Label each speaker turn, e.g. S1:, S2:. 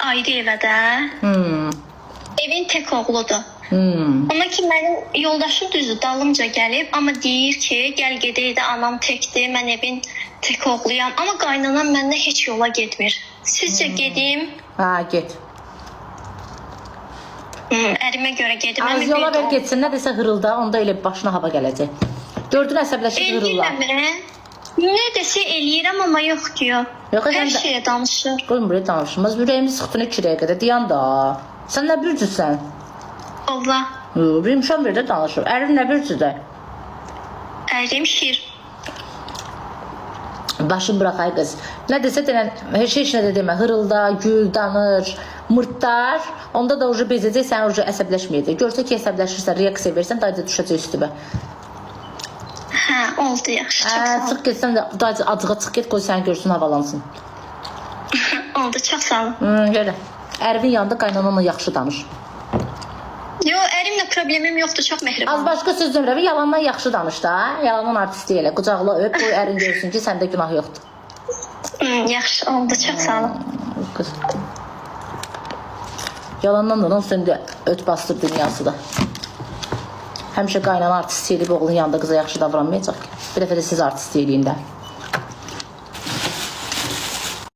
S1: Ayrı evə də. Evin tək oğludur. Amma ki mənim yoldaşım düzdür, dalımca gəlib, amma deyir ki, gəl gedək də anam təkdir, mən evin tək oğluyam. Amma qaynanam məndən heç yola getmir. Sizcə gedim?
S2: Hə, get.
S1: Ərimə görə gedim.
S2: Az
S1: Amma
S2: yola
S1: bir
S2: ver getsin, nə desə hırılda, onda elə başına hava gələcək. Gördün əsəbləşib hırıllar.
S1: Eləyirəm. Nə desə eləyirəm, amma yox diyor.
S2: Yox,
S1: Hər
S2: sən də-
S1: şeyə danışır.
S2: Qoyun buraya danışmaz. Ürəyimi sıxdın 2 dəqiqədə. Dayan da. Sən nə bürcüsən?
S1: Allah.
S2: Yox, bir imkan ver də danışır. Ərin nə bürcüdür?
S1: Ərim şir.
S2: Başını bırax ay qız. Nə desə denən, heç nə də demə. Hırılda, gül, danır, mırtdar. Onda da ucu bezəcək, sən ucu əsəbləşməyəcək. Görsə ki, əsəbləşirsən, reaksiya versən, dayıca düşəcək üstümə.
S1: Hə, oldu yaxşı. Çox
S2: Hə,
S1: sağ ol.
S2: çıx getsən də dayıca acığa çıx get, qoy səni görsün, havalansın.
S1: Oldu, çox sağ ol.
S2: Elə. Ərvin yanında qaynananla yaxşı danış.
S1: Yo, ərimlə problemim yoxdur, çox mehriban.
S2: Az başqa söz demirəm, yalandan yaxşı danış da. Yalandan artistlik elə. Qucaqla öp, qoy ərin görsün ki, səndə günah yoxdur.
S1: Yaxşı oldu, çox sağ ol.
S2: Qız. Yalandan da lan sən də öt bastır dünyası da. Həmişə qaynana artist eləyib oğlun yanında qıza yaxşı davranmayacaq ki. Bir dəfə də siz artist eləyin də.